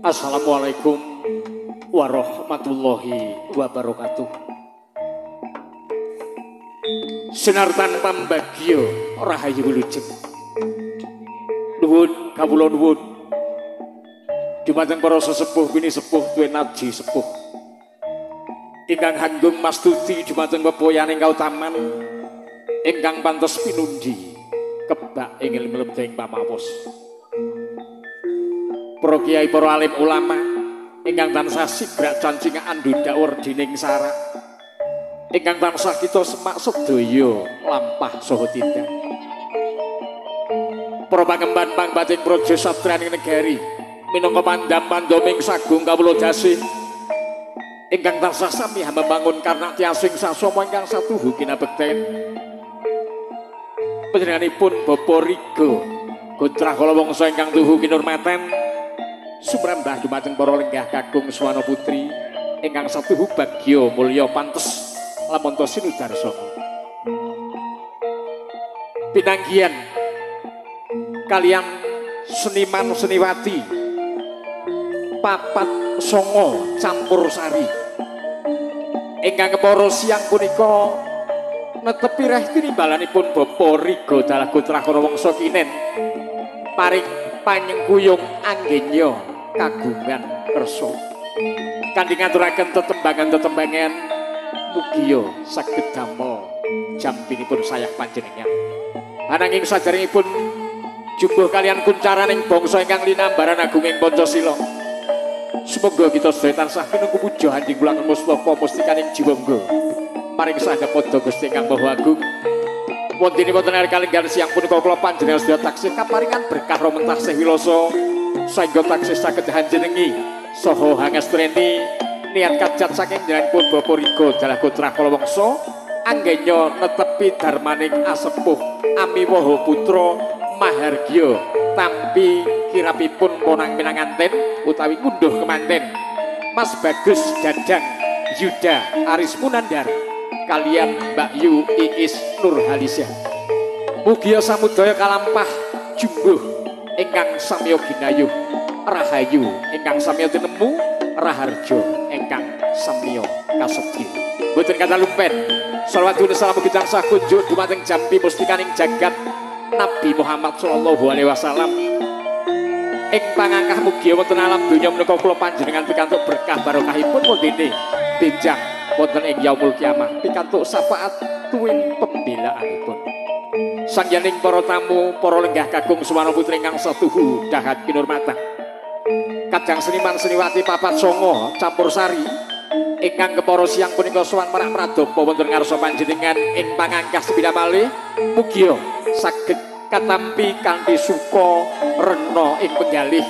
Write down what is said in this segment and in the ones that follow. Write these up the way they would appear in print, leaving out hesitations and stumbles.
Assalamualaikum warahmatullahi wabarakatuh. Sinartan pambagyo rahayu wilujeng. Nuwun kawula nuwun dumateng para sesepuh bini sepuh tuwin aji sepuh. Ingkang hanggung mastuti dumateng pepoyaning kautaman ingkang pantes pinundi kebak ing ilmu pamawos. Para kiai, para alim ulama ingkang tansah sigrak cancingan andhudhak werdining sarak, ingkang tansah kita semak sedaya lampah saha tindak. Para pangemban pangbating praja satraning negari minangka pandam pandoming sagung kawula jasih ingkang tansah sami hambangun karna tiasing sasama ingkang satuhu kinabekten. Panjenenganipun Bapak Riga Gotrah Kalawangsa ingkang tuhu kinurmatan sumrambah dumateng para lenggah kakung suwana putri ingkang satuhu bagya mulya pantes lamonto sinudarsana. Pinanggihan kalian seniman seniwati papat songo campur sari ingkang kepara siang punika netepi reh tinimbalanipun Bapak Riga Dalah Gotrah Kalawangsa kinen paring panyengkuyung anggenya kagungan kersa kanthi ngaturaken tetembangan-tetembangan mugia saged damel jampinipun sayah panjenengan. Ananging saderengipun jumbuh kalian kuncaraning bangsa ingkang linambaran agunging Pancasila, sumangga kita sedaya tansah pinungku puja hanjing kula mustaka mustikaning jiwangga maring saha padha Gusti ingkang Maha Agung. Wontenipun kalenggan siang punika kula panjenengan sedaya taksih kaparingan berkah romen taksih wilasa saengga taksih saged hanjenengi saha hangestreni niat kajat saking panjenenganipun Bapak Riga Dalah Gotrah Kalawangsa anggenya netepi darmaning asepuh amiwaha putra mahargya tampi kirapipun ponang pinanganten utawi ngunduh kemanten Mas Bagus Dadang Yuda Aris Munandar kalian Mbak Yu Iis Nurhalisah. Mugia samudaya kalampah jumbuh ingkang samya ginayuh rahayu ingkang samya tinemu raharja ingkang samya kasedhi. Mboten kata lumpen shalawat salam mugi tansah kunjuk dumateng jampi mustikaning jagat Nabi Muhammad sallallahu alaihi wasallam. Ing pangangkah mugi wonten alam donya menika kula panjenengan pikantuk berkah barokahipun wondene benjang wonten ing yaumul kiamah pikantuk syafaat tuwin pembelaanipun. Sangyaning para tamu, para lenggah kakung suwana putri ingkang satuhu dahat kinurmatan. Kadang seniman seniwati papat songo campur sari ingkang kepara siang punika sowan merak pradapa wonten ngarsa panjenengan ing pangangkah sepindah malih mugia saged katampi kanthi suka rena ing penggalih.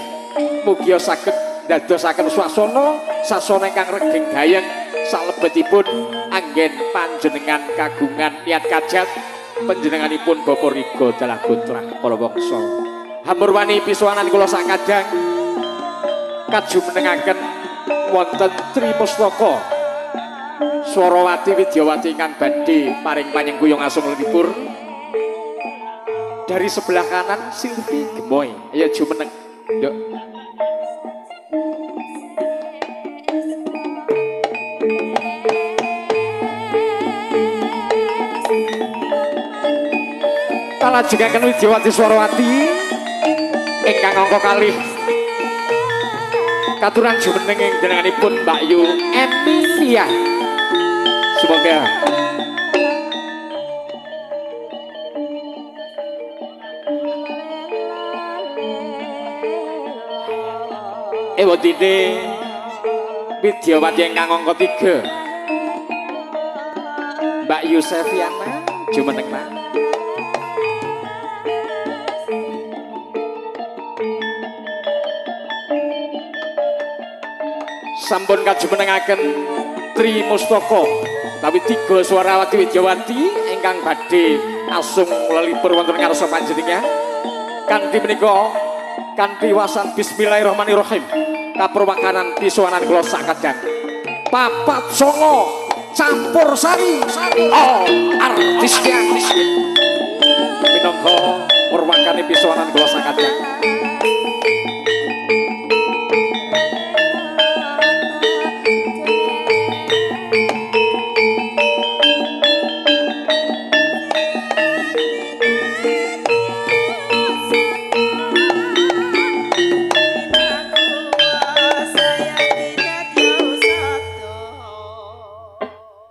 Mugia saged ndadosaken swasana sasana ingkang regeng gayeng salebetipun anggen panjenengan kagungan niat kajat panjenenganipun Bapak Riga Dalah Gotrah Kalawangsa. Hamurwani pisuwanan kula sakadang kajumenengaken wonten Tri Mustaka Swarawati Widyawati ingkang badhe paring panyengkuyung asung lelipur. Dari sebelah kanan Silvi Gemoy. Ayo jumeneng, nduk. Kalajengaken Widyawati Swarawati ingkang angka kalih katuran jumeneng ing jenenganipun Mbak Yu Emilia. Semoga ewodine Widyawati ingkang angka 3 Mbak Yu Seviana jumeneng. Sampun kajumenengaken Tri Mustaka utawi tiga Swarawati Widyawati ingkang badhe asung lelipur wonten ngarsa panjenengan. Kanthi menika kanthi wasan bismillahirrahmanirrahim kapurwakanan pisuwanan kula sakadang papat songo campur sari all artisnya minangka purwakane pisuwanan kula sakadang.